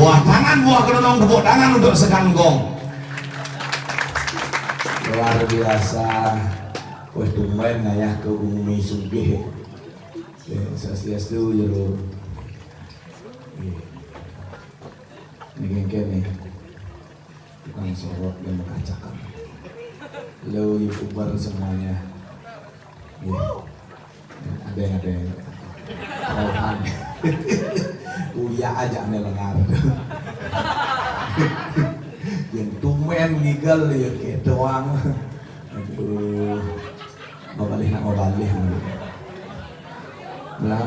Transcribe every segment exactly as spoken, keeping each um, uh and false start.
Buah tangan, buah kenonong, tepuk tangan untuk Sekan Gong. Luar biasa. Weh, tumben ngayah ke Bumi Sugih. Ya, swastiastu, jero. Iya. Ini gengken nih. Tukang sorot yang mengacakkan. Lo YouTuber semuanya. Iya. Ada yang, ada yang. Rohan. Uya aja nih lengar. Yang tumen ngigel ya kayak doang. Aduh. Mabalih nak mabalih. Nah,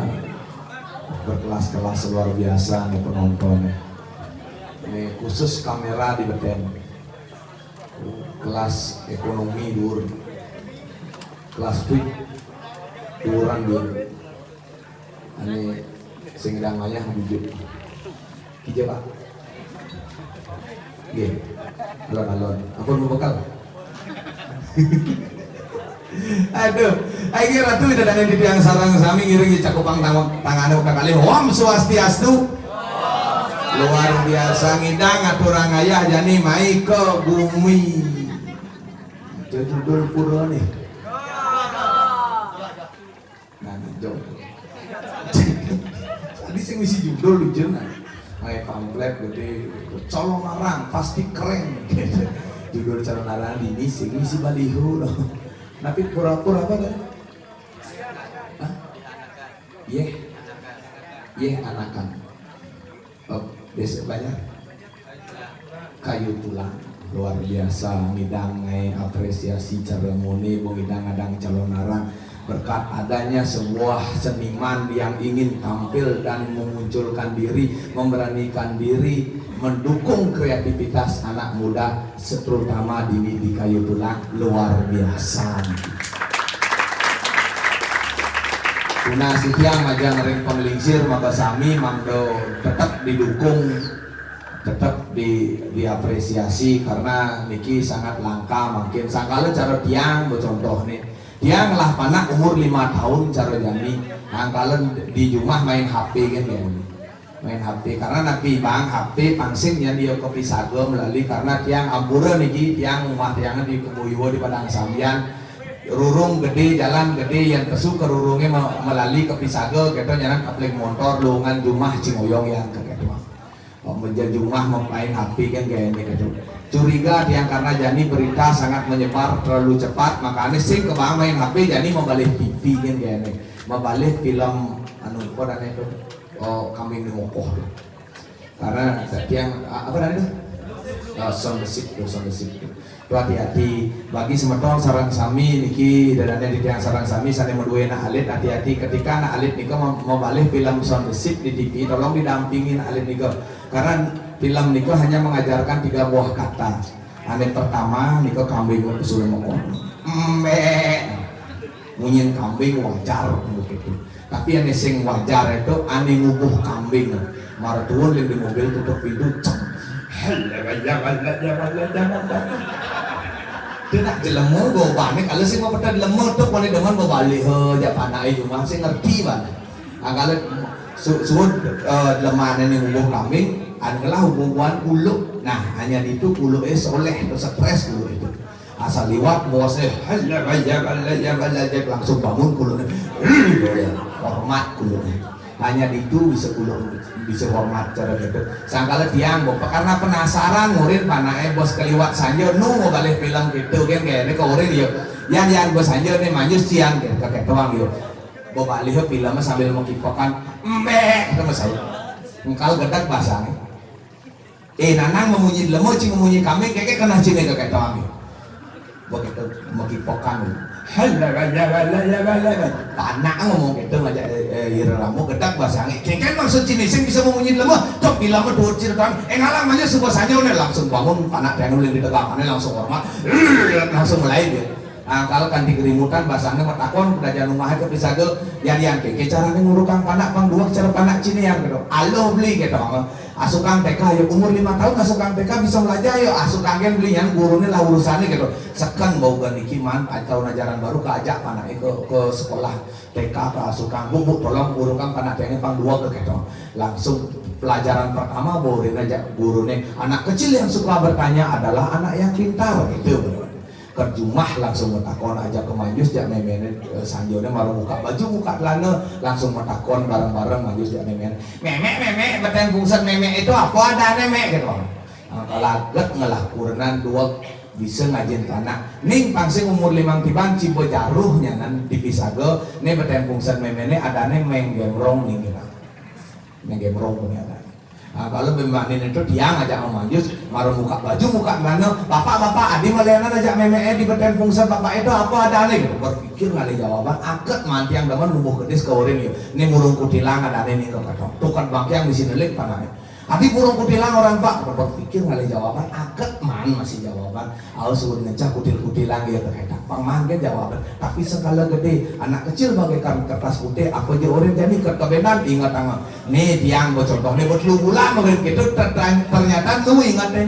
berkelas-kelas luar biasa nih penontonnya. Ini khusus kamera di beten. Kelas ekonomi dur. Kelas fit duran dur. Ini sing ngidang ngayah bujur. Kija, Pak. Nggih. Alon-alon. Ampun, bekal. Aduh, ayo Ratu, ida dané titiang sareng sami ngiring cakupang tang-, tangané kakalih. Om Swastiastu. Luar biasa ngidang aturang ayah jani mai ke bumi. Itu judul pura nih. Nah, jawab. Tadi sing ngisi judul lucu nah. Pakai pamflet gede, calon arang pasti keren. Judul calon arang ini sing ngisi baliho loh. Tapi pura-pura apa kan? Hah? Yeh. Yeh anakan. Oh, besok banyak. Kayu tulang luar biasa, ngidang ngai apresiasi cara mone, bong ngidang adang calon arang. Berkat adanya sebuah seniman yang ingin tampil dan memunculkan diri, memberanikan diri, mendukung kreativitas anak muda, terutama di, di kayu tulang, luar biasa. Tuna sitiang majang ring panglingsir maka sami mangda tetap didukung, tetap di, diapresiasi karena niki sangat langka mungkin. Sangkala cara tiang, contoh nih, tiang lah panak umur lima tahun cara jani, angkala di rumah main H P kan ya. Main H P, karena napi bang H P pangsing yang dia kopi saga melalui karena tiang ampura niki, tiang rumah tiang di Kebuyua di Padang Sambian, rurung gede, jalan gede, yang tesu ke rurungnya me-, melalui kopi saga, kita nyanan kapling motor, lungan jumah cingoyong yang ke gitu. Kok menjadi jumah main H P kan kayak ini gitu. Curiga tiang karena jani berita sangat menyebar terlalu cepat, makanya sing kebang main H P jani mabalih T V kan kayak ini. Mabalih film anu apa dan itu, oh, Kambing Dimokoh. Karena tiang, a-, apa tadi tuh? Oh, sound the ship tuh, sound the ship tuh. Tuh hati-hati. Bagi semeton sarang sami niki, dadane di tiang sarang sami sane madue anak alit, hati-hati ketika anak alit nika mem-, membalih film sound the ship di T V, tolong didampingin alit nika. Karena film nika hanya mengajarkan tiga buah kata. Ane pertama nika kambing sudah mokon. Embe. Munyin kambing wajar begitu. Tapi ane sing wajar itu ane ngubuh kambing. Mara tuun ling di mobil, tutup pintu, ceng. Dia nak jelema gobane, kalau sing mau peta jelema tu, wane demen mau balik, he, jak panai cuma sing ngerti bane. Ah, kalau su-, suud, eh, jelema ane ngubuh kambing, anu lah hubungan kuluk. Nah, hanya ditu kuluk eh soleh tu, stres kuluk itu. Asal liwat bosnya, "Hayya, hayya, hayya, hayya," langsung bangun kuluknya. Hormat kuluknya. Hanya ditu bisa kuluk, bisa hormat cara gitu. Sangkala tiang, Bapak, karena penasaran, murid panai bos keliwat sanja, nu mau balik film gitu kan, kayak ini ke murid ya. Yang, yang bos sanja nih manjus cian gitu, kayak tuang yuk. Bapak lihat filmnya sambil mengkipokan, "Embe," itu masuk. Engkal gedek bahasanya. Eh, nanang memunyi jelema, cing memunyi kambing, keke kena cine ke keto ami. Begitu mekipokan. Halalalalalalala. Panak ngomong gitu ngajak, eh, eh, ira ramu gedak bahasa angin. Keke maksud cine sing bisa memunyi jelema, tok bilang mah duit cerita. Eh, ngalang aja sebuah saja udah langsung bangun, panak yang uling di depan, langsung hormat, langsung mulai dia. Angkal kanti kerimutan, basangna matakon ka dajan umahé, ka pisaga, "Yan, Yan, ké, ké carané ngurukang panak pang dueg cara panak cai né, Yan?" kéto. "Aluh, Bli," kéto. Asukang T K, ya umur lima tahun asukang T K bisa melajah, ya asukang gén, Bli, Yan, guruné lah urusané, kéto. Seken bau niki, Man, tahun ajaran baru kaajak panaké ka, ka sekolah T K, kaasukang, "Bu, Bu, tolong ngurukang panak tiangé pang dueg," kéto. Langsung pelajaran pertama, bau rin ajak guruné, "Anak kecil yang suka bertanya adalah anak yang pintar," kéto. Ka jumah langsung matakon, ajak ka Manjus, jak méméné, eh, sanjoné mara buka baju, buka celana, langsung matakon bareng-bareng Manjus jak méméné. "Mémé, Mémé, betén pungset Mémé itu apa adané, Mé?" kéto. Nah, kalaget ngelah kurenan dueg bisa ngajin panak. Ning pang sing umur limang tiban, ciba jaruh nyanan di pisaga, né betén pungset Méméné adané Méng Gemrong ning kéto. Méng Gemrong punya adané. Nah, kalau bembanin itu tiang ajak Om Manjus, mara buka baju, buka celana, "Bapak, Bapak, adi malianan ajak Mémé, eh, di betén pungset Bapak itu apa adané?" Kéto. Berpikir ngalih jawaban, aget Man tiang demen lumuh kedis ka urin, ya. "Né burung kutilang adané ning," kéto. Tukad bangkiang bisi nelik panaké. "Adi burung kutilang orahang, Pak?" Berpikir ngalih jawaban, aget Man masih jawaban. "Au, suud ngencah kutil-kutilang, ya," kéto. Pang Man gén jawaban. Tapi sekala gedé, anak kecil bagaikan kertas putih, apa ja urin jani ké kabénan, ingetanga. Né tiang ba contohné ba telu bulan mungkin kéto, ter-, ter-, ternyata nu ingetné.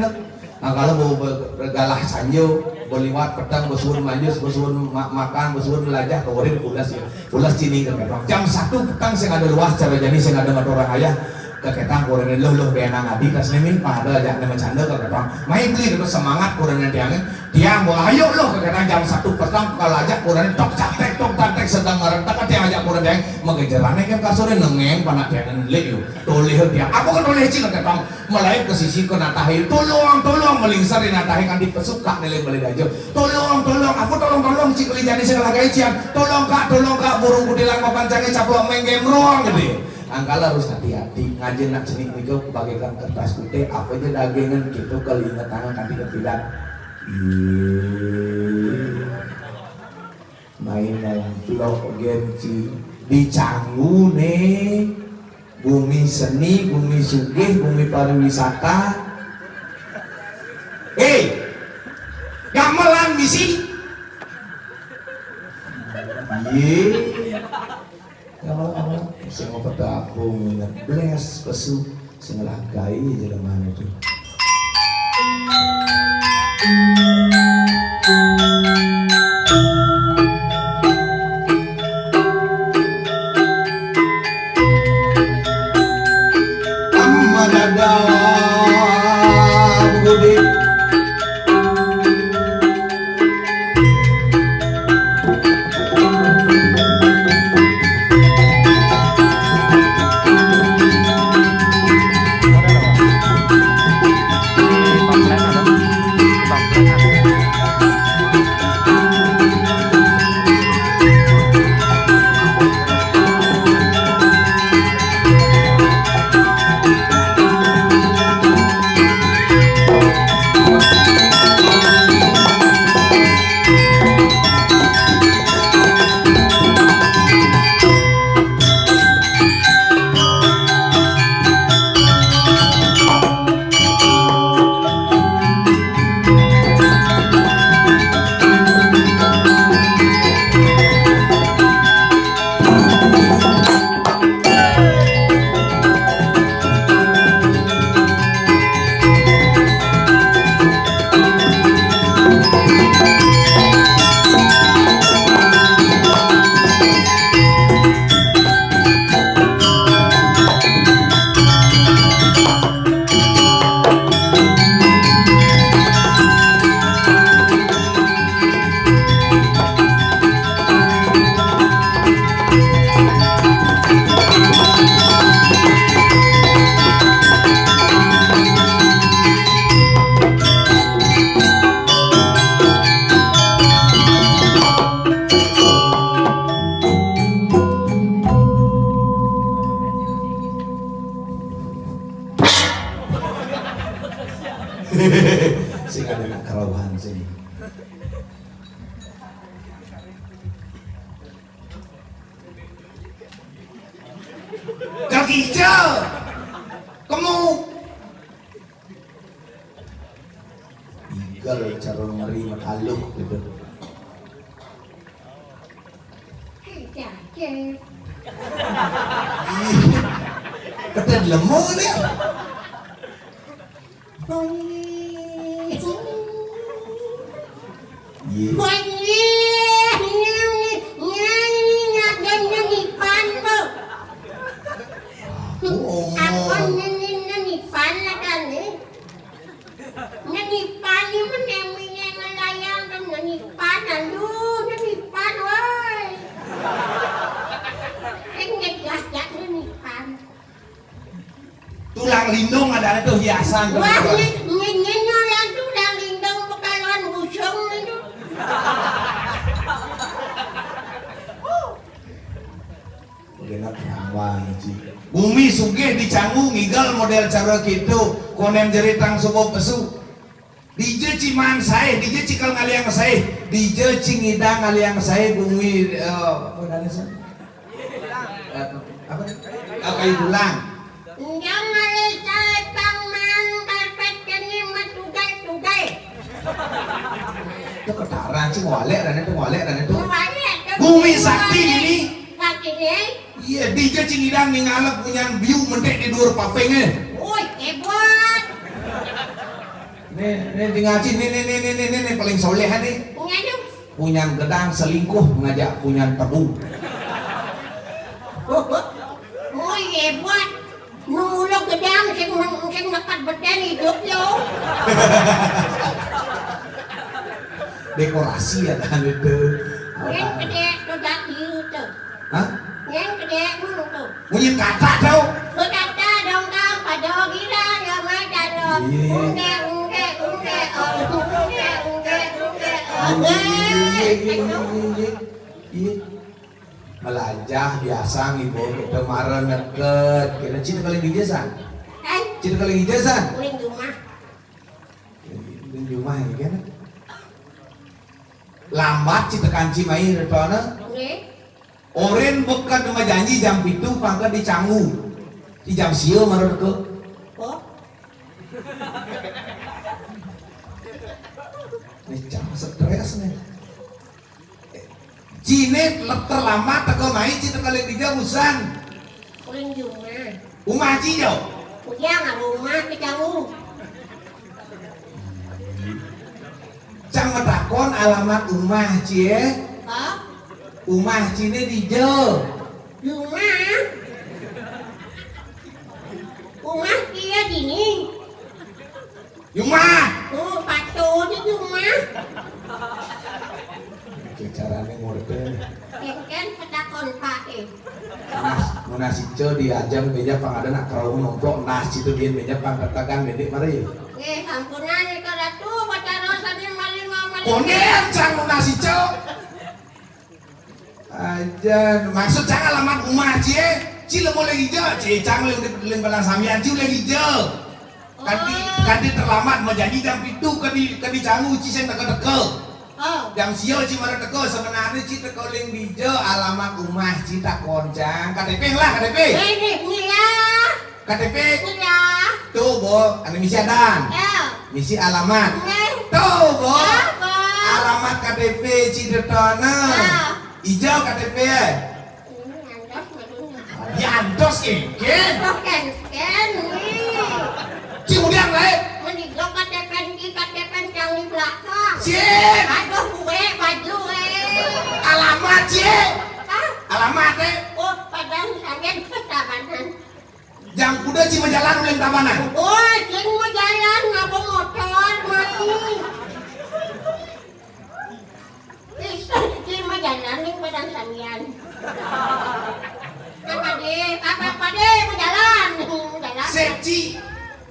Nah, kalau ba, ba, ba galah sanjo, ba liwat peteng, ba suud Manjus, ba suud ma-, makan, ba suud melajah, ka urin pules, ya. Pules cai né ka kéto. Jam satu peteng sing ada luas, cara jani sing ada ngaturang ayah. Ka kéto kurenan, "Luh, luh, bénang adi, tas né, Min, pang ada ajak né macanda," ka kéto. "Mai, Bli," kéto, semangat kurenan tiangé. Tiang ba, "Ayo, luh," ka kéto, jam satu peteng, kalau ajak kurenan, tok caték, tok caték, sedeng ngarentek, tiang ajak kurenan tiangé, magejeran ka kasuré, nengeng panak tiangé nelik, yo. Tolih tiang. "Apa ké tolih, Cing?" ka kéto. Malaib ka sisi ka natahé. "Tolong, tolong," malingser di natahé kanti pesuka nelik bala daja. "Tolong, tolong, apa tolong, tolong, Cing, keli jani sing lagaé, Cing. Tolong, Kak, tolong, Kak, burung kutilang papan cangé caplok Méng Gemrong," kéto. Angkal harus hati-hati, ngajin nak cenik nika bagaikan kertas putih, apa ja dagingin kéto, kal ingetanga kanti kepidan. Ih. Main dalam vlog gén ci dicanggu né, bumi seni, bumi sugih, bumi pariwisata. Héi, gamelan bisi. Yé. Gamelan, gamelan. Sing ngopet apung, ngeblés pesu. Sing ngelagaé jelemané to. Amadada budi. Sing ada nak kerauhan sini. Kaki hijau. Kemu. Igel cara ngeri mataluh gitu. Ih, ketet lemu nih. Iya. Wah, iya, iya, iya, iya, iya, iya, iya, Nipan, Bu. Aku omong. Aku nyanyi, nyanyi Nipan lah kan, eh. Nyanyi Nipan ni mana yang punya ngelayang tu, nyanyi Nipan, aduh, nyanyi Nipan, woi. Ingat gajah nyanyi Nipan. Tulang lindung ada itu hiasan. Wah, ini, ini, ini orang tulang lindung pekalon busung itu. Enak awan, Ci. Bumi sugih dicanggu ngigel model cara gitu. Konen jeritang subuh pesu. Dija ci maan sae, dija ci kal ngaliang sae, dija ci ngidang ngaliang sae bumi, eh, apa namanya sih? Eh, apa? Eh, kayu tulang. Enjang ngalih sae pang maan karpet kene matugal-tugal. Itu ketaran sih ngwalek dan itu ngwalek dan itu. Ngwalek dan bumi sakti ini. Sakti ini. Iya, dija ci ngidang ningalep punyan biu mentek di duur papinge. Woi, hebat. Nih, nih, di ngaji, nih, nih, nih, nih, nih, nih, nih, paling soleh nih. Nganu? Punyan gedang selingkuh ngajak punyan tebung. Woi, hebat. Nu mula gedang sing, sing nekat beten hidup yo. Dekorasi ya kan itu. Yang gede tu daki tu. Hah? Yang gede dulu tu. Bunyi kata tau. Berkata dong kau pada gila ya macam lo. Iya. Ungke, ungke, ungke, oh, ungke, ungke, ungke, oh. Iya, iya, iya, iya, iya, iya. Iya. Melajah biasa ngibul kita mara neket. Kita cita kali ijazah. Eh? Cita kali ijazah. Uling rumah. Uling rumah ini kan. Lambat cita kanci mai retona. Nggih. Oren beka dema janji jam pitu pangka dicanggu. Di jam sia mara deka. Oh. Ni cang stres ni. Cine le-, terlambat teka mai, ci teka lek dija usan. Uling jumah. Umah ci jo. Ujang rumah kecanggu. Cang matakon alamat umah ci, eh? Hah? Umah cine dija. Rumah. Rumah dia dini. Yumah. Oh, patut di rumah. Oke, carane ngorte. Kengken petakon Pak, eh. Nas, mun nasi ce diajang meja pang ada nak kerau nomplok nas itu biar meja pang tetegan medik mari. Nggih, sampunan itu Ratu, bacara sami malin mama. Konde cang mun nasi ce. Aja, maksud cang alamat umah cie, ci lemu lagi je, ci cang lem lem padang sambian ci lagi je. Kanti, kanti terlambat mau janji jam pitu ke di, ke di canggu ci sing teka-teka. Oh. Jam sia ci mara teka sebenarnya ci teka ling dija alamat umah ci tak koncang. K T P lah, K T P. Eh, ni, ni lah. K T P. Punya. Tu, Bu, anu misi adan. Ya. Misi alamat. Nggih. Tu, Bu. Ya, Bu. Alamat K T P ci tetona. Ya. Ija K T P, eh? Ini antos madunya. Diantos kengken. Antos kengken, nih. Ci udah lain. Meniga K T P di K T P yang di belakang. Cik. Aduh, gue baju, eh. Alamat, Cik. Hah? Alamat, eh. Oh, padang sambian pertamanan. Jang kuda ci majalan ulin Tabanan. Oh, ci majalan ngaba motor, mai. Ih, ci majalan ning padang sambian. Apa deh, apa, apa deh, majalan, majalan. Sik, ci,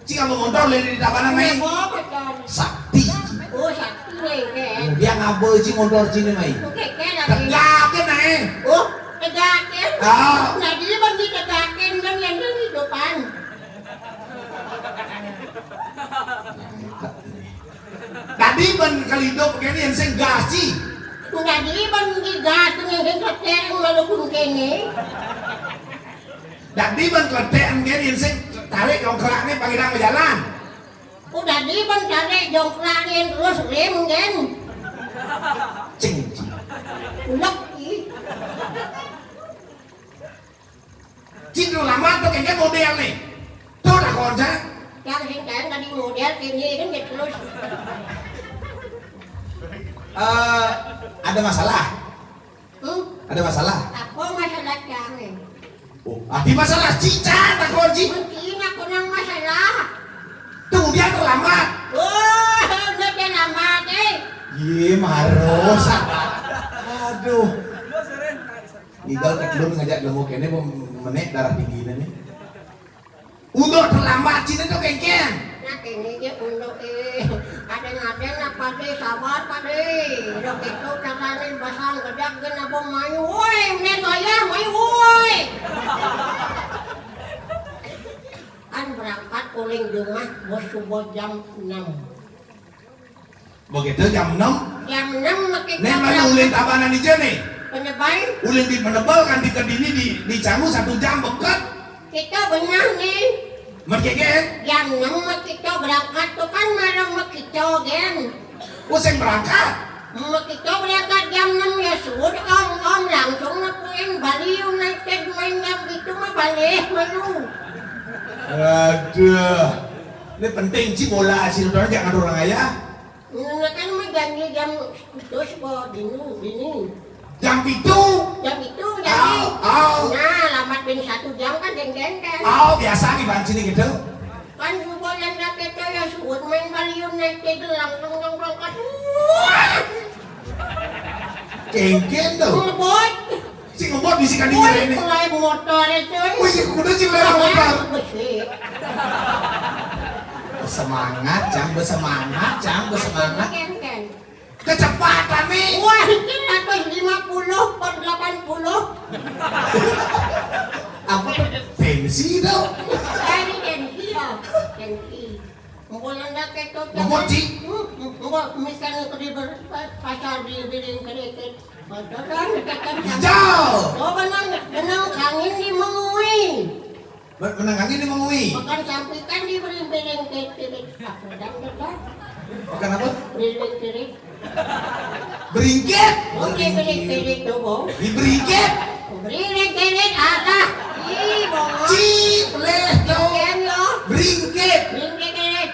ci ngaba motor ulin di Tabanan, mai. Ngaba motor. Sakti. Oh, sakti, nih, kan. Dia ngaba ci motor cine, mai. Oke, kan, lagi. Tegak, kan, mai. Oh, tegak, kan. Ah. Nah, dia bang ditegakin, kan, yang di depan. Tadi ban kalidup kene yang sing gas ci. Tadi ban digas kene sing ketek malu kun kene. Tadi ban ketek kene yang sing tarik jongkrakne pangidang berjalan. Udah di ban tarik jongkrakne terus rem, kan. Cing, cing. Ulek, ih. Cing terlambat to kéngkén modél né. To lah konco. Yang sing kain tadi modél kéné kan gitu terus. Eh, ada masalah? Hmm? Ada masalah? Apa masalah cang? Oh, ada masalah cica tak konco. Mungkin aku nang masalah. Tuh dia terlambat. Oh, udah terlambat eh. Yé, maros. Aduh. Ngigal kedun ngajak demo kéné menék darah tinggi né. Udah terlambat sini tuh kéngkén. Nah, ini dia unduk eh. Ada-ada lah Pak Dé, sabar Pak Dé. Udah gitu caranya basang gedak gé nabo mayu. Woi, ini gaya mayu woi. Kan berangkat uling jumah bos subuh jam enam. Begitu jam enam. Jam enam makin. Nih mana ulin tabanan ijo nih? Penebal. Ulin di Penebal kan di kedini di di Canggu satu jam beket. Kita benar nih. Merkeke? Jam enam mah kita berangkat tuh kan malam mah kita gen. Useng berangkat. Mah kita berangkat jam enam ya sudah om om langsung nepuin Bali United main jam gitu mah balik malu. Aduh. Ini penting sih bola hasil orang jangan orang ayah. Nah, kan mah janji jam terus bawa dini, dini. Jam itu. Jam itu janji. Au, au. Nah, lambat bin satu jam kan jeng-jeng kan. Au, biasa di banci gitu. Kan subuh yang dak itu ya suut main Bali United langsung nongkrong kan. Wah. Kéngkén tuh. Ngebut. Si ngebut bisi kan dia ini. Mulai motor itu. Wih, si kuda si lewat motor. Besi. Bersemangat, Cang, bersemangat, Cang, bersemangat. Kéngkén. Kecepatan nih. Wah, itu seratus lima puluh per delapan puluh. Apa tuh? Tensi tuh. Dari tensi ya, tensi. Mengko ndak keto. Mengko, Ci? Hmm, mengko misalnya ke di ber-, pasar di Biring Kerikit. Bedoran dekat. Hijau. Oh, benang, benang kangin di Mengwi. Be-, benang kangin di Mengwi. Makan sampitan di Biring, Biring Kerikit. Aku dan dekat. Makan apa? Biring Kerikit. Beringkit. Oke, beringkit itu, Bu. Di beringkit. Beringkit, ada. Ih, bongol. Cipleh, dong. Iya, iya. Beringkit. Beringkit.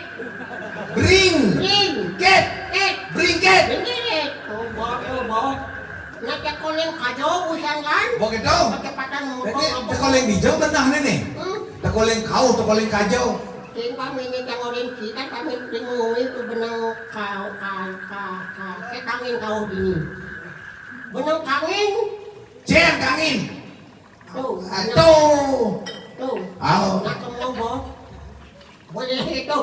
Bring. Bring. Kit. Kit. Beringkit. Beringkit. Oh, bodoh, bodoh. Nak cekoling kajo, busan kan? Begitu. Kecepatan motor. Jadi, cekoling hijau benah nih, nih. Hmm? Cekoling kau, cekoling kajo. Sing pamit nyang orin ki kan pamit di Mengwi tu benang kau, kau, kau, kau. Saya kangin kau dini. Benang kangin. Cér kangin. Tuh, tuh. Tuh. Au. Nak kamu, Bo. Boleh itu.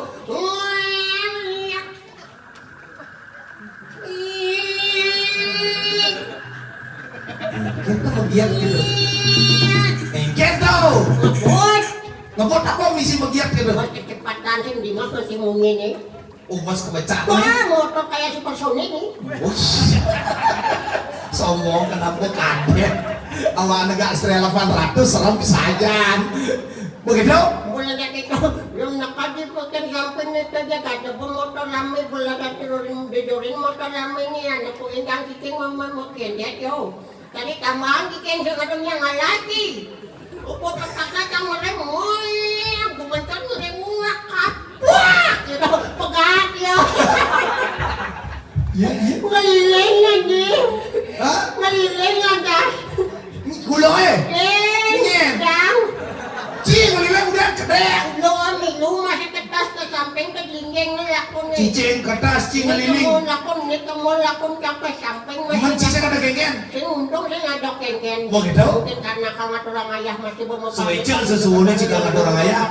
Engkén tuh begiat gitu. Engkén tuh. Ngebut. Ngebut apa misi begiat gitu? Pas kecepatan sih di mas masih mungkin nih. Oh, mas kebecak nih. Wah, motor kayak supersonik nih. Wush. Sombong kenapa kaget? Awak negak Astrea delapan ratus serem sajan. Begitu? Mulai dari itu, belum nak kaji pakai samping itu aja, gak ada motor rame, belum ada turunin, tidurin motor rame nih, anak ku ingkang cicing mama makin dia yo. Tadi tambahan cicing sing ada yang ngalaki. Upo petak datang merem, woi, aku bentar merem muak, kapuak, gitu, pegat ya. Iya, iya. Ngeliling lagi. Hah? Ngeliling lantas. Kulo eh. Eh, Nyén. Dang. Ci, ngeliling udah gedé. Lo milu masih ketas ke samping ke dinding lakun nih. Cicing ketas, ci ngeliling. Lakun nih, kemul lakun sampai samping masih. Men cicing ada kéngkén. Sing untung sing ada kéngkén. Begitu? Mungkin karena kalau orang ayah masih belum. Suwécél sesuwuné jika ada orang ayah.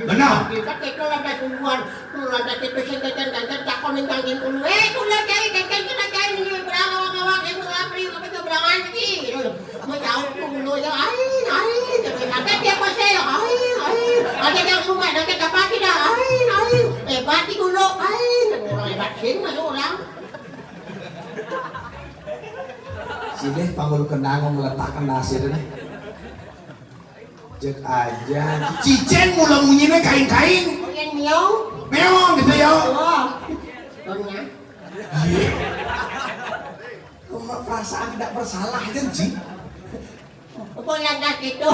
Benar. Kita itu ada sungguhan. Mula dadi dosen kéngkén-kéngkén takon ning kanggé kulo. "Eh, kulo cai kéngkén kena cai ning berang awak-awak sing ngapri apa nyeberangan iki?" Gitu. Mencaut kulo ya, "Ai, ai." Tapi dia pasti ya, "Ai, ai." Ada yang suka, ada yang dapat tidak? "Ai, ai." Hebat di kulo, "Ai." Orang hebat sing masuk orang. Sini panggul kenang meletakkan nasir nih. Cek aja. Cicing mula munyiné kaing-kaing. Mungkin miong. Meong gitu ya. Wah. Pernah. Iya. Cuma perasaan tidak bersalah aja, Ci. Apa lantas gitu?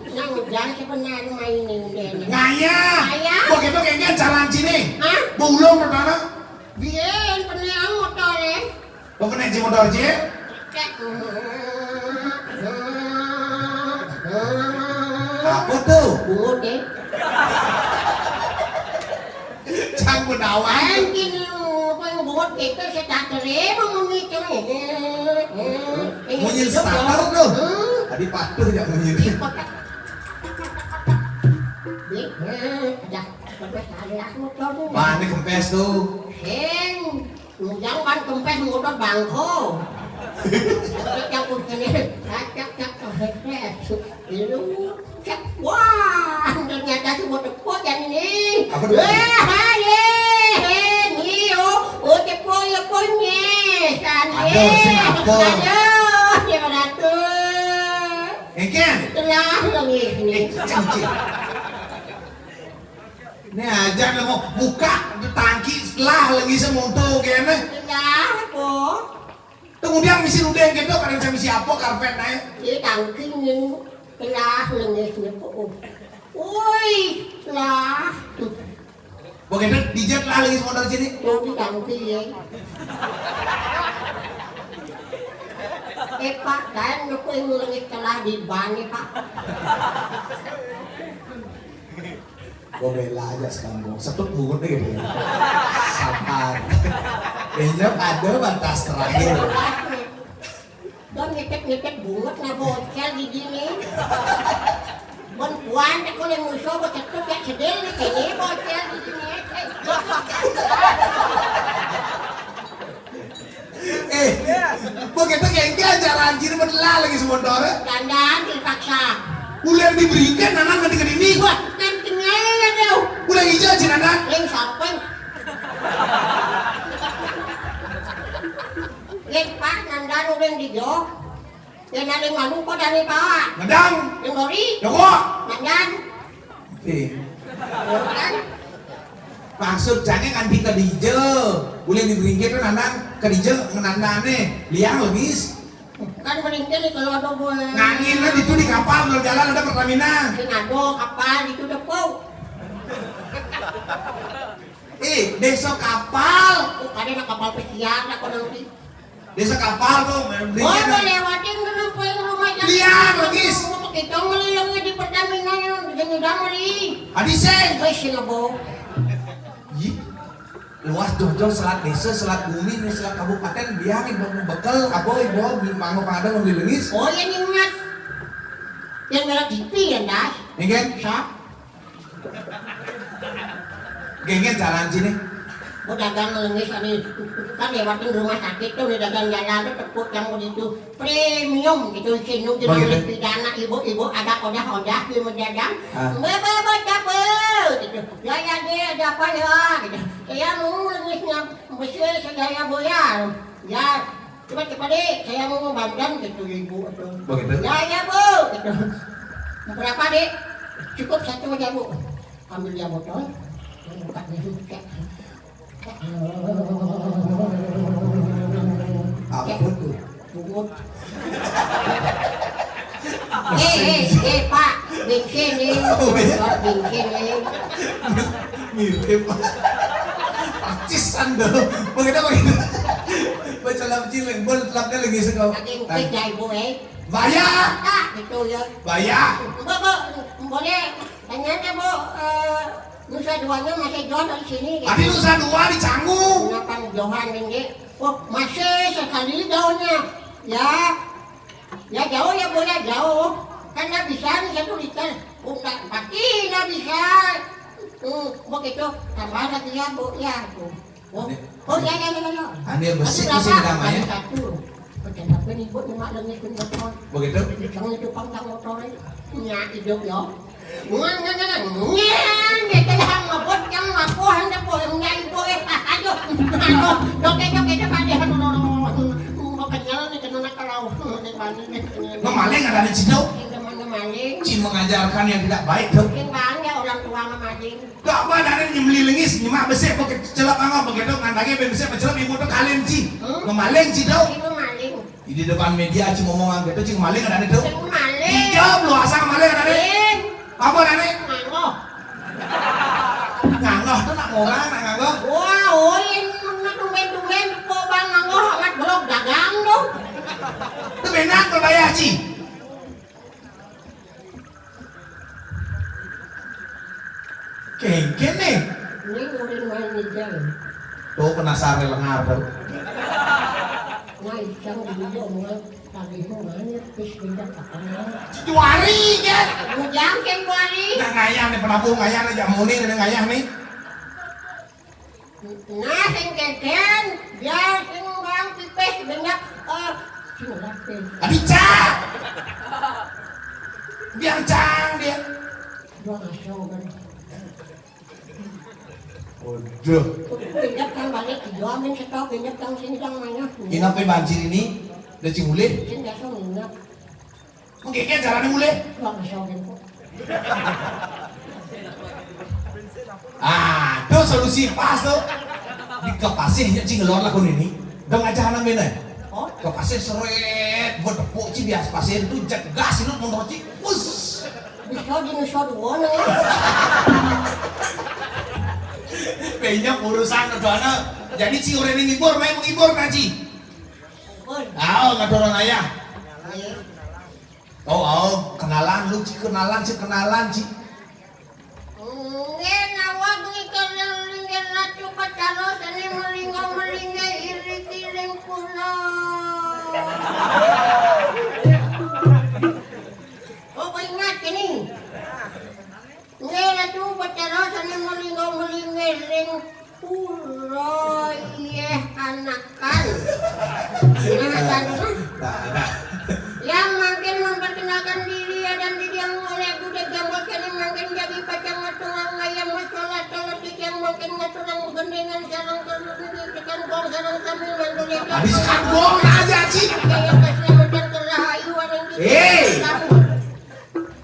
Nang ujan sebenarnya main ini. Ngayah. Ngayah? Begitu kayaknya jalan sini. Hah? Bulung pertama. Biyen peneang motore. Apa kena ci motor ci? Apa tuh? Bungut, eh. Cang Gunawan. Anjing, apa yang bungut gitu, saya tak terima bunyi itu. Bunyi starter tuh. Tadi patuh ya bunyi itu. Ada, ada, ada motor tuh. Mana kempes tuh? Heng. Ujang pan kempes motor bangko. Cak, cak, cak, cak, cak, cak, cak, cak. Lu, cak. Wah, ternyata si motor kok yang ini. Apa tuh? Eh, hai, eh, eh, ini, oh, oh, cepo, ya, ponye. Sande. Aduh, sing apa? Aduh, dia beratu. Engken. Telah lagi ini. Eh, cang, cing. Ini aja lo mau buka tangki setelah lagi semonto kene. Kenapa? Kemudian misi udah gitu, kadang saya misi apa karpet naik. Ini tangki ini telah lagi semonto. Woi, lah. Begitu dijat lah lagi semonto sini. Yang di tangki ya. Eh, Pak, kan lu kok yang lagi telah di ban nih, Pak? Gue bela aja sekampung. Setut bungut deh gitu. Sabar. Kayaknya ada batas terakhir. Don ngecek-ngecek bungut lah bocel di sini. Bon puan deh kalau musuh gue setut ya sedel di sini bocel di sini. Eh, begitu kayak acara anjir beneran lagi sementara. Dandan dipaksa. Udah diberikan nanan nanti ke dini. Wah, nantinya ya deh. Udah hijau sih nanan. Yang sapen. Yang pak nandan udah di jo. Yang nanti malu kok dari pak. Ngedang. Yang gori. Joko. Nandan. Oke. Kan? Maksud jane nganti ke dija. Boleh diberingkit kan anak ke dija ngenandane. Liang legis. Kan beringkit nih kalau ada gue. Ngangin kan itu di kapal kalau jalan ada Pertamina. Sing ada kapal itu depo. Eh, desa kapal. Oh, ada nak kapal pesiar nak kau nanti. Desa kapal tuh, oh, udah lewatin tuh, tuh, rumah sakit. Liang, logis. Kita ngelilingnya di Pertamina yang udah beli. Adi seng. Wes sing abo. Ih, luas jojol selat desa, selat bumi, nih selat kabupaten, biarin buat bekel, abo ibu, mangga pada ngambil lengis. Oh iya nih mas. Yang merah T V ya das. Ini kan? Sap. Gengen jalan sini. Mau dagang lengis ani kan lewatin rumah sakit tuh, udah dagang jalan tuh tepuk yang begitu premium gitu sih nu gitu. Pidana ibu-ibu ada odah-odah di mendagang. Bapak bapak capek gitu. Ya ya deh ada apa ya gitu. Saya mau lengisnya besar segala boya. Ya. Cepat cepat deh, saya mau bantuan gitu ibu tuh. Begitu. Ya ya bu, gitu. Berapa deh? Cukup satu aja bu. Ambil dia botol. Buka dulu. Apa tuh? Bungut. Eh eh eh pak, bensin nih. Bensin nih. Mirip. Percis anda. Begitu begitu. Baca lam ciling, bol lapnya lagi sekau. Lagi ngukit ya ibu eh. Bayar. Ah, gitu ya. Bayar. Mbak, mbak, boleh tanya nih bu, eh, Nusa Duanya masih jauh dari sini gitu. Tadi Nusa Dua di Canggu. Kenapa jauhan ini? Oh masih sekali jauhnya. Ya. Ya jauh ya bu ya jauh. Kan nggak bisa nih satu liter. Bukan pasti nggak bisa. Hmm, begitu. Tambah lagi ya bu ya bu. Oh, oh ya ya ya ya. Anil besi sih namanya. Satu. Begitu. Itu pangkang motor. Ya hidup ya. Ngan ngan ngan ngan. Dia telah ngebut yang ngaku hendak boleh menjadi boleh. Aduh, aduh, doke doke doke aduh, aduh, aduh, aduh. Mau kenyal nih kena nak kalau nih bani nih. Memaling ada di situ. Yang teman memaling. Ci mengajarkan yang tidak baik tuh. Yang bangga orang tua memaling. Gak apa ada nyembeli lengis, nyemak besek pakai celap angau begitu ngandangnya besek pacelap ibu tuh kalian ci. Memaling ci tuh. Ini memaling. Di depan media ci ngomongan gitu ci memaling ada tuh. Yang memaling. Jawab lu asal kembali tadi. Apa tadi? Nganggo. Nganggo tuh nak ngorang, nak nganggo. Wah, oh, ini tumbén-tumbén kok bang nganggo amat belok dagang tuh. Itu benar berbayar, Ci. Kéngkén nih. Ini ngurin main ngidang. Tuh penasaran lengar tuh. Nah, iseng dulu dia omongan tadi mau nanya, pis pindah kapan ya? Januari kan? Bujang Januari. Nah, ngayah nih, penabuh ngayah nih, jamuni nih ngayah nih. Nah, sing kéngkén, biar sing bang pipis banyak, eh, sing lapis. Aduh, Cang! Biar Cang dia. Dua ngaso kan. Waduh. Genjep kang balik, ijo amin setok, genjep kang sini kang manyah. Inap pe banjir ini, udah cimulih. Sing biasa nginep. Mengkeke caranya mulih. Bang, bisa oke kok. Ah, tuh solusi pas tuh. Di kepasih ya cing lor lah kun ini. Dong aja anak mana? Oh? Kepasih seret, buat tepuk ci bias pasir tuh jegas lu mau ci. Us. Bisa di nusa dua nih. Banyak urusan kedua. Jadi ci orang ini ngibur, main menghibur ngaji. Ngibur. Ah, nggak orang ayah. Iya. Oh, oh, kenalan lu ci, kenalan ci, kenalan ci. Nggih, nawag ngiken linggih Ratu Betara sané melingga-melingga iring-iring kula. Oh, kok ingat ini? Nggih, Ratu Betara sané melingga-melingga ring pura yéh anakan. Nah, nah, nah. Yang mangkin memperkenalkan diri ya dan diri yang oleh budek jambal kene mangkin jadi pacang ngaturang ngayam masalah kalau yang mangkin ngaturang gendingan sarang tekan gong sarang kami manduli. Habis kan gong aja sih. Kayak keselamatan kerahayuan yang kita. Hei.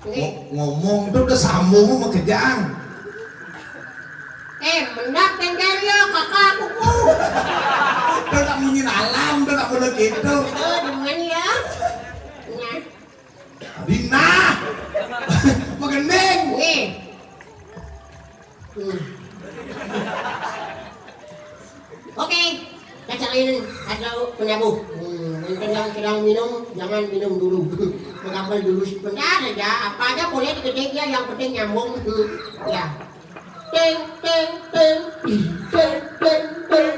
Ngo-, ngomong tuh udah sambung sama kejang. Eh, mendap kencang ya, kakak kuku. Udah tak munyin alam, udah tak boleh gitu. Oh, dengan ya. Nah. Abis nah. Magending. Nih. Hmm. Oke, kacangin ada penabuh. Hmm, yang sedang, sedang minum, jangan minum dulu. Mengambil dulu sebentar aja, apa aja boleh diketik ya, yang penting nyambung. Hmm, ya. Ting, ting, ting, ting, ting, ting.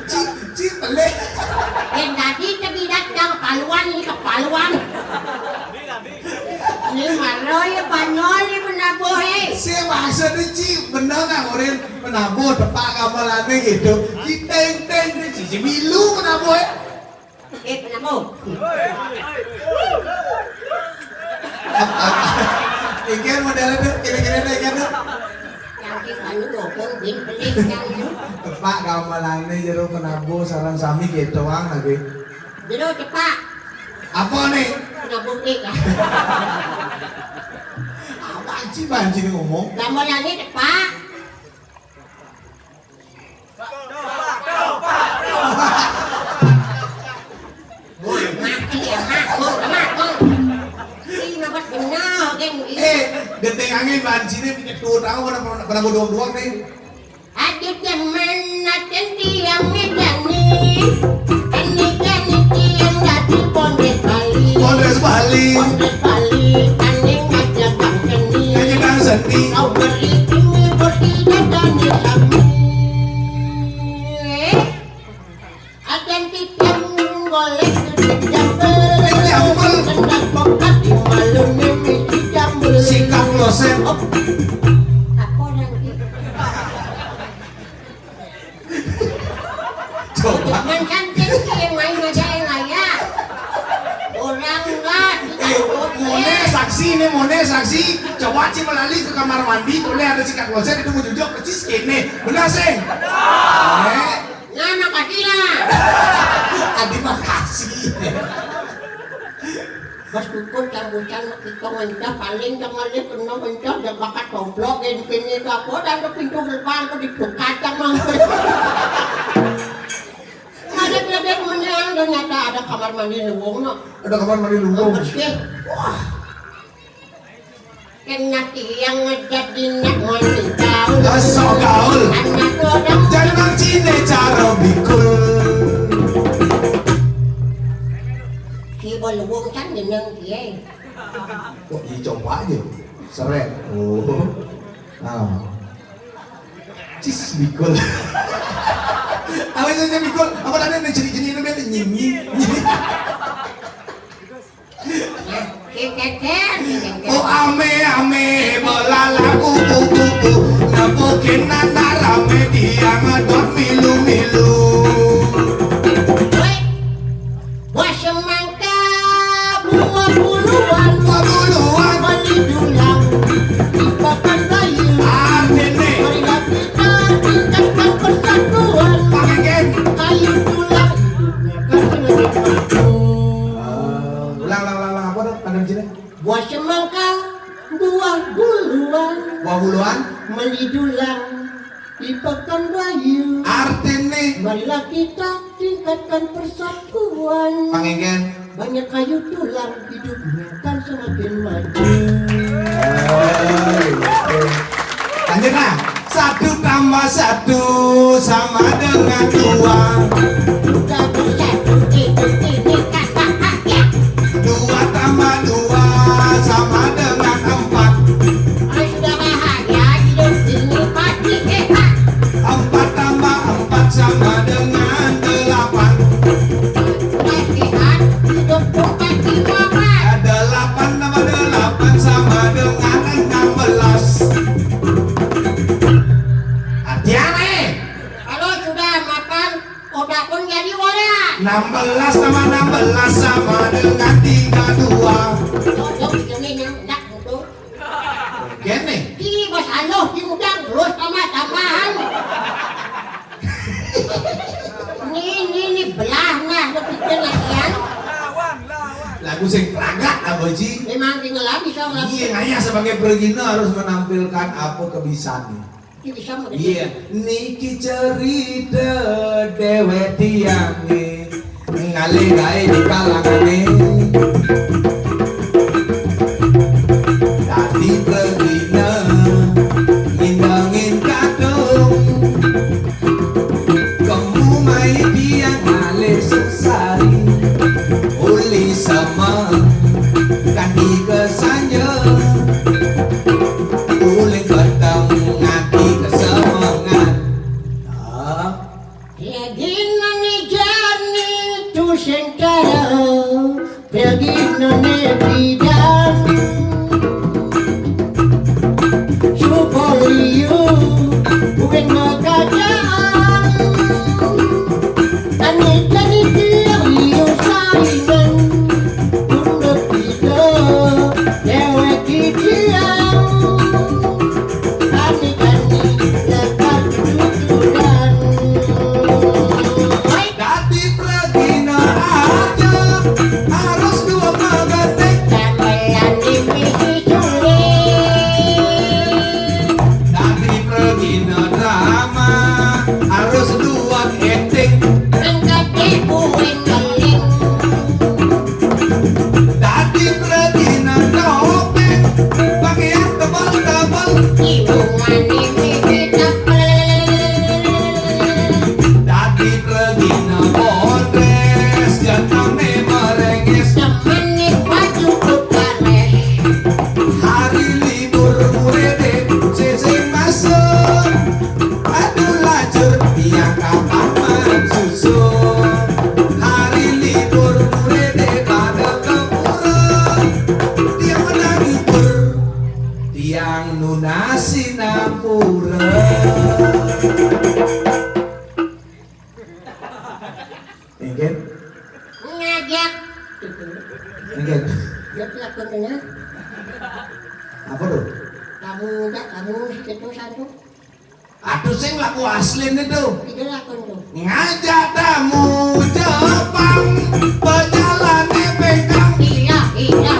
Ci, ci, pelih. Eh, tadi tebidat dah kepaluan, ini kepaluan. Ini mana ya Banyol ni penabuh, eh? Saya maksud ni, ci, bener nggak, Urin? Penabuh, tepak gambarannya gitu. Ci, teng, teng, teng, ci, ci, milu penabuh, eh? Eh, kenapa? Ikan modelnya tuh, kira-kira tuh ikan tuh. Yang di Bandung dukung, bin, beli, yang itu. Tepak gamelannya jero penabuh sarang sami gitu doang lagi. Jero tepak. Apa nih? Penabuh nih ya. Apa sih banci ngomong? Gamelannya tepak. Mati ya, mati, mati. Ini dapat benar, kan? Eh, gendeng angin bancine punya ketua tahu pada pada bodoh doang nih. Aduh, teman, nanti yang Medan nih. Ini kan yang jadi Bondes Bali. Bondes Bali. Bondes Bali, aneh aja bang seni. Aja bang seni. Kau beri kami beri dan kami. Ajan titiang golek jambel. Jambel. Kendang pokat di malu mimiti jambel. Sikat kloset. Apa nanti? Coba. Jangan cantik yang main aja yang layak. Orang lah. Eh, mone saksi nih, mone saksi. Coba ci melali ke kamar mandi, tuh ada sikat kloset itu mau jujur persis gini. Benar sih? Eh. Nah, makasih lah. Adi makasih. Mas Kukul, sambutan kita ngencah, paling tengah dia kena ngencah, dia bakat toblok, gini, gini, itu apa, dan ke pintu gerbang, ke dibuka, sama. Ada kelebihan menang, ternyata ada kamar mandi luwung, no. Ada kamar mandi luwung. Bersih. Wah. Kena tiang ngejat di nak mandi gaul. Asal gaul. Anak orang. Jangan cine cara bikul. Si Balwung kan jeneng dia. Kok dicoba aja? Seret. Oh. Nah. Cis bikul. Apa saja bikul? Apa tadi yang jenis-jenis itu biasa nyinyi? Nyinyi. Oh, ame, ame, bolala, kupu, kupu. Nepukin anak rame, dia ngedot milu, milu. Woi, buah semangka, buah buluan, buah buluan, beli dulang di Pekan Bayu. Artine. Marilah kita tingkatkan persatuan. Pakai ayu tulang, hidupnya kan semakin maju. Ulang, ulang, ulang, ulang. Apa tuh? Pandang sini. Buah semangka, buah buluan. Buah buluan. Meli dulang di Pekan Bayu. Artine. Marilah kita tingkatkan persatuan. Pangengken. Banyak kayu tulang, hidupnya kan semakin maju. Lanjut, nah. Satu tambah satu sama dengan dua. Sudah bersatu, hidup ini kan bahagia. Dua tambah dua sama dengan empat. Kalau sudah bahagia, hidup ini pasti hebat. Empat tambah empat sama dengan delapan. Sudah sehat, hidup pun pasti nyaman. Delapan tambah delapan sama dengan enam belas. Artinya, kalau sudah makan, otak pun jadi wadah. Enam belas tambah enam belas sama dengan tiga dua. Cocok, ini yang enak, betul. Gini. Ini Mas Aloh diundang terus sama-samaan. Ini, ini, ini belah nah, lo pikir lagi ya. Lagu sing pragat, Aboji. Memang tinggal lagi, so, lagu. Iya, ngayah sebagai pergina harus menampilkan apa kebisaan. Iya, niki cerita dewek tiange ngalih gawe di kalangane. Dadi pragina ngindengin kadung. Kemu mai tiang ngalih sesari. Uli sama kanthi kesanja. Uling peteng ngati kesemengan. Yadinane jani tusing cara, yadinane bidan. Supoliyo kuwing makajaan. Tani-tani tiang liyo saingan. Tunduk pida dewek tiang. Tani-tani lekar tuturan. Dadi pragina aja harus dua pagate. Gamelan mimpi sulit. Dadi pragina drama harus dua acting. Angkat ibu ngeling. Dadi pragina topeng, pakaian tebal-tebal. Ibu mani mimpi tebel. Dadi pragina bondres, jatahne merengis. Temani baju putares. Hari libur murede sesing masuk. Aduh lajur tiang kapaman susun. Hari libur murede pada ke pura. Tiang menang libur. Tiang nunas sinampura. Nggih. Ngajak. Nggih. Dia pelakon tengah. Apa tuh? Kamu ngajak kamu sekitu satu. Aduh, sing laku asline tuh. Itu lakon tuh. Ngajak tamu Jepang, pejalane pengkang. Iya, iya,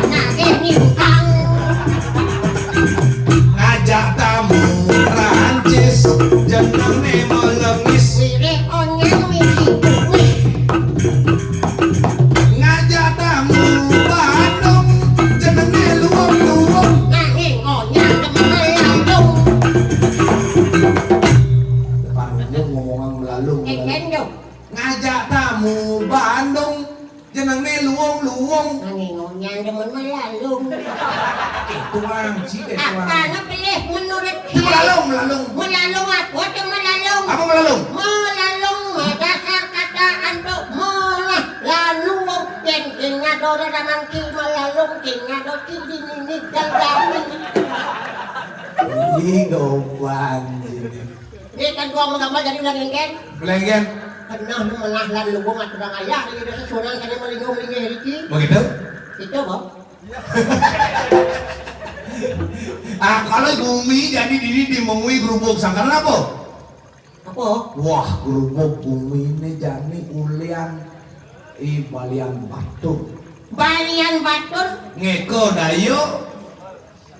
Landung, jenengne luwung, luwung. Nanging ngonyan demen melalung. Itu wangji, itu wangji. Apane pelih menurut Melalung, melalung. Melalung apa tuh melalung? Apa melalung? Melalung dasar kata antuk melah lalu yen ing ngadore raman ki melalung ing ngador ki dini ni gandani. Ini gombang. Ini kan gua mau gambar jadi ulang engken. Ulang engken. Pernah nu melah lan luwung aturang ayah dari desa Sunan kene melinggau melinggau iki. Begitu? Itu, Bang. Ah, kalau bumi jadi dini di mengui gerubuk sangkal apa? Apa? Wah, gerubuk bumi ini jani ulian i balian batur. Balian batur? Ngeko dayo,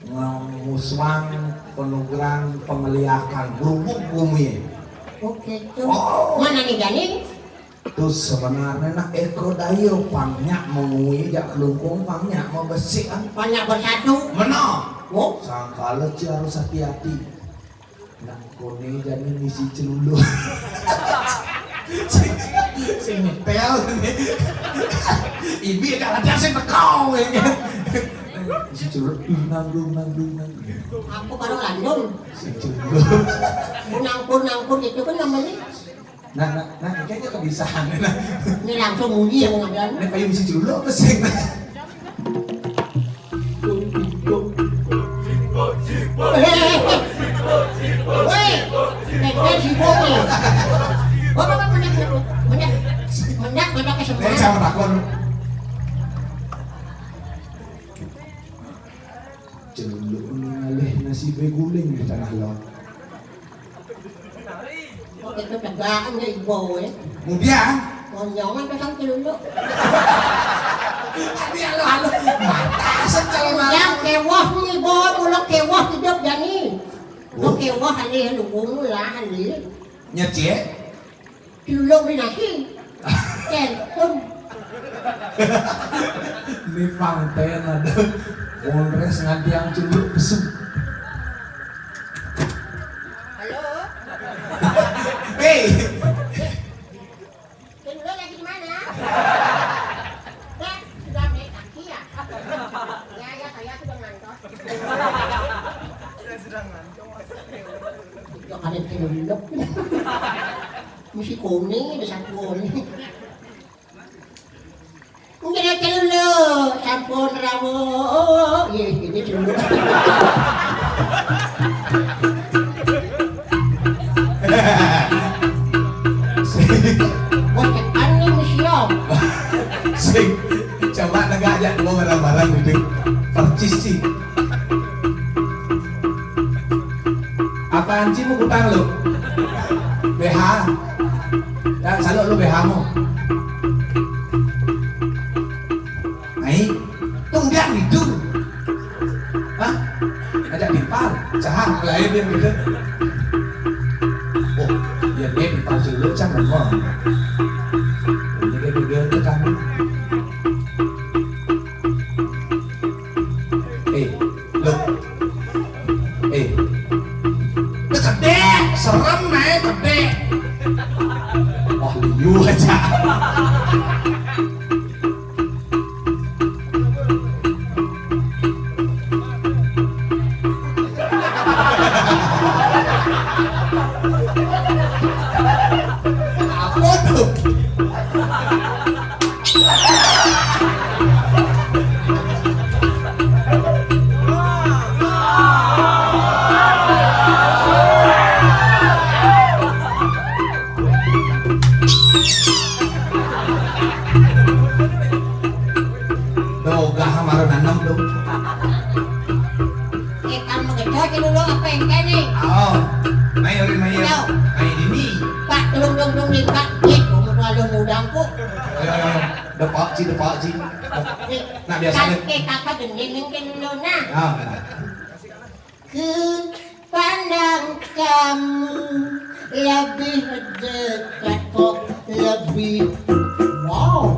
nguswang, penugrang, pengeliakan, gerubuk bumi. Oke, tuh. Oh. Mana nih jani? Tuh sebenarnya nak eko dayo pang nyak mengui jak kelungkung pang nyak mau besik kan. Pang nyak bersatu. Mana? Oh. Sangkala ci harus hati-hati. Nak kone jadi misi celulu. Sing, sing nyetel ini. Ibi agak latihan sing tekau ini. Misi celulu, dunang, dunang, dunang. Aku baru landung. Sing celulu. Punang, punang, pun itu kan namanya. Nah, nah, nah, kayaknya kebiasaan. Nah. Ini langsung bunyi yang mau ngambil. Ini payung si Julo apa sih? Woi, pepe si Bobo. Bapak, bapak, mendak, mendak, mendak, mendak, mendak ke semua. Eh, jangan takut. Celuluk ngalih nasi beguling di tanah lot. Kok itu tegakan ya ibu ya? Kemudian? Konjongan pasang celuluk. Tadi halo-halo. Mata secel malam. Ya kewah nih ibu, mulo kewah hidup jani. Lo kewah alih lugung lah alih. Nyecek? Celuluk beli nasi. Telepon. Ini pangten ada. Polres ngantiang celuluk besuk. Halo? Hei. Celuluk lagi di mana? Sudah naik taksi ya? Ya, ya, saya sudah ngantor. Saya sudah ngantor. Ya, ada celuluk. Mesti kuning, ada satu kuning. Nggih, celuluk, sampun rawuh. Nggih, ini celuluk. Wah, tekan nih, museum. Sing, coba negak aja, gua bareng-bareng gitu. Percis, Ci. Apaan, Ci, mau kutang lu? B H. Ya, saluk lu B H-mu. Ai, tunggang itu. Hah? Ajak bipar, cahak lain dia gitu. Oh, dia dia bipar dulu cang lemah. Ini dia bibir ke kamu. Eh, loh. Eh. Gede, serem naik gede. Wah, liu aja. Apa tuh? Dogah maro nanem dong. Ikan mageco ci dulu apa yang kene? Oh, mai uri mai. Iya. Mai dini. Pak, tulung dong dong nih, Pak. Ih, kamu tuh alun udang kok. Ayo, ayo, ayo. Depak ci, depak ci. Nih, nah, biasa kan deh. Eh, kakak gending yang kene dulu, nah. Ah, nah. Ku pandang kamu lebih dekat kok lebih wow.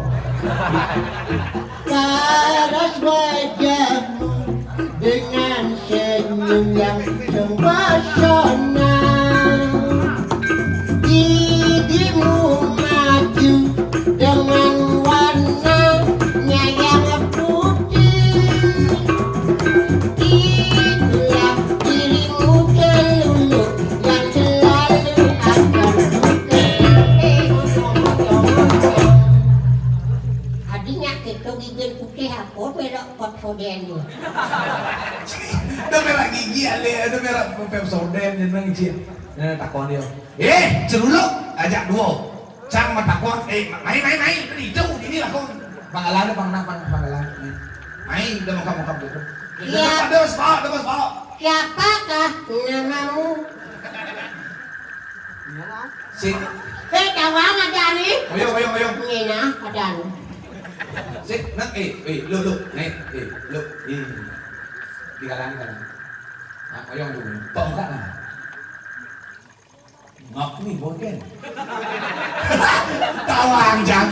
Paras wajahmu dengan senyum yang terpesona. Gigimu maju dengan Gigi putih apa merek Pepsodent tu? Ada merek gigi ada, ada merek Pepsodent, dia bilang, "Cik." Nah, takon dia. "Eh, celuluk, ajak dua. Cang matakon, eh, mai, mai, mai, tadi jauh dini lah kau." Pangkalan, pangkalan, pangkalan. Mai, udah makan-makan gitu. Iya. Ada mas Pak, ada mas Pak. Siapakah namamu? Sik. Eh, tawang ada ni. Oyong, oyong, oyong. Ngena, ada ni. Sik, nak, eh, eh, lu, lu, naik, eh, lu, di, di kalangan, kalangan. Nah, oyong dulu. Tongkat, nah. Ngap ni, boy, kan? Tawang, Jang.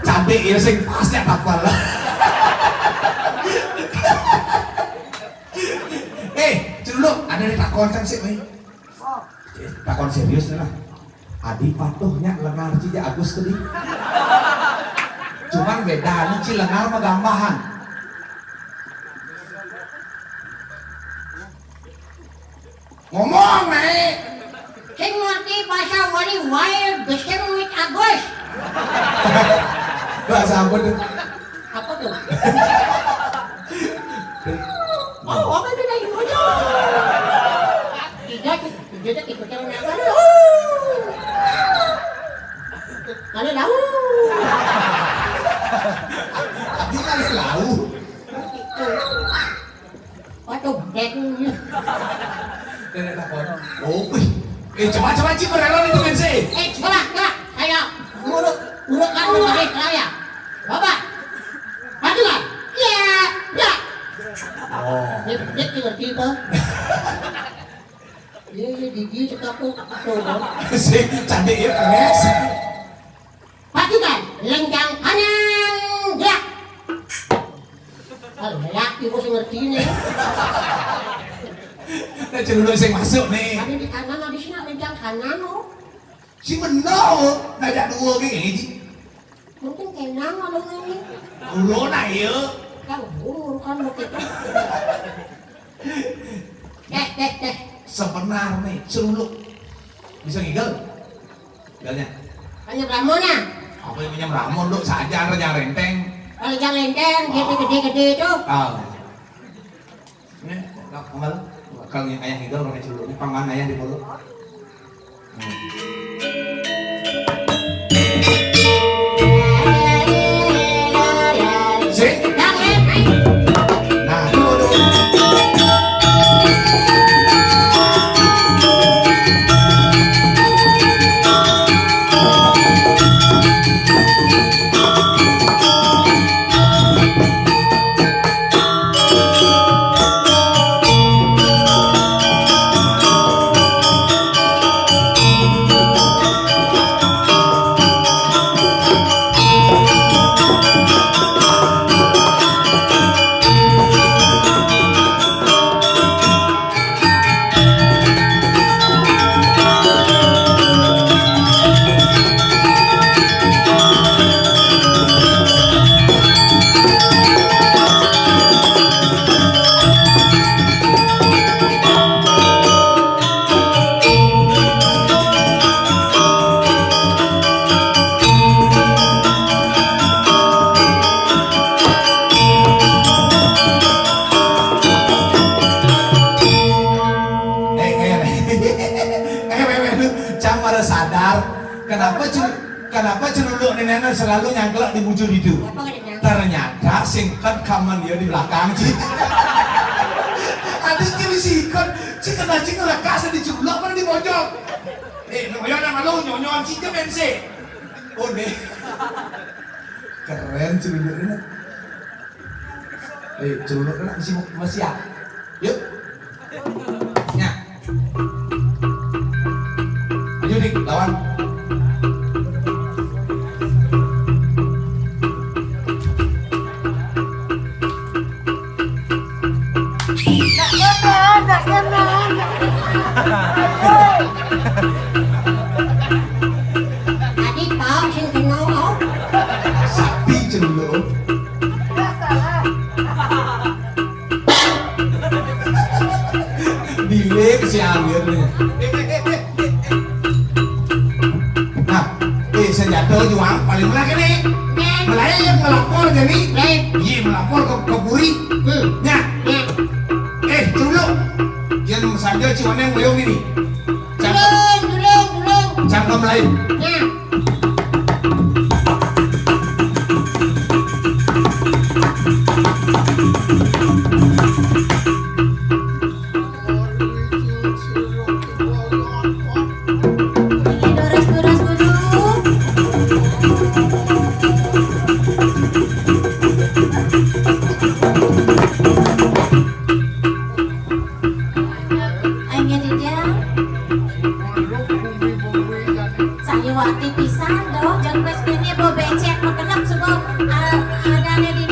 Cantik ya, sing pas ya, tapal. Eh, dulu, ada ni takon, Cang, sik, ni. Takon serius nih lah. Adi patuhnya lengar ci ja Agus tadi. Cuman beda ni ci lengar mah gambahan. Ngomong, Nek. Sing ngerti bahasa wali wae beseng wit Agus. Bahasa apa tuh? Apa tuh? Oh, apa itu lagi? Tidak, tidak ikut yang mana? Kalau tahu. Tapi kan tahu. Waduh, bek. Nenek takon. Oh, wih. Eh, coba, coba, Ci, berelon itu, Bense. Eh, coba, coba. Ayo, urut, urut kan, urut kan, ya. Coba. Maju kan? Iya, iya. Oh. Dia, dia tiba-tiba. Iya, iya, gigi cekapuk. Tuh, kan? Si cantik ya, keres. Pacukan, lenjang kanan, gerak. Oh, lelaki bos ngerti nih. Nah, celuluk sing masuk nih. Ada di kanan, ada sini lenjang kanan, oh. Si bener, oh. Ngajak dua gini, Ji. Mungkin kenang kalau ini. Ulo nah, iya. Kan umur kan begitu. Deh, deh, deh. Sebenar nih, celuluk. Bisa ngigel? Ngigelnya. Hanya Brahmona. Apa yang punya Brahmon, lu saja ada yang renteng. Kalau yang renteng, dia tuh gede-gede itu. Ah. Ini, kalau, kalau yang ayah ngigel, pakai celuluk. Ini paman ayah di mulut. Eh, eh, eh, eh, eh, lu, Cang baru sadar, kenapa cel-, kenapa celuluk nenek selalu nyangklak di bujur itu? Ternyata singkat kaman dia di belakang, Ci. Ada kiri sikon, Ci kena Ci ngelekas di celuluk mana di pojok. Eh, nyonya nama lu, nyonya Ci ke pensi. Oh, deh. Keren celuluk ini. Eh, celuluk ini masih, masih ya? Yuk. Ya. Ayo, Dik, lawan. Tadi tahu sih kenal, oh. Sakti celuluk. Dile ke si Amir nih. Nah, eh, senjata juang paling mulai kene. Mulai yang Lapor jadi. Baik. Iya, melapor ke, ke puri. Hmm. Nya. Nya. Eh, culuk. Yang saja ciwannya ngoyong ini. Cang-, tulung, tulung, tulung. Cangkem lain. Nya. Ini durus-durus dulu. Ayo, Dija. Sangiwati pisan, doh. Jeung geus kieu bo becék, mah genep suku, ah, adané di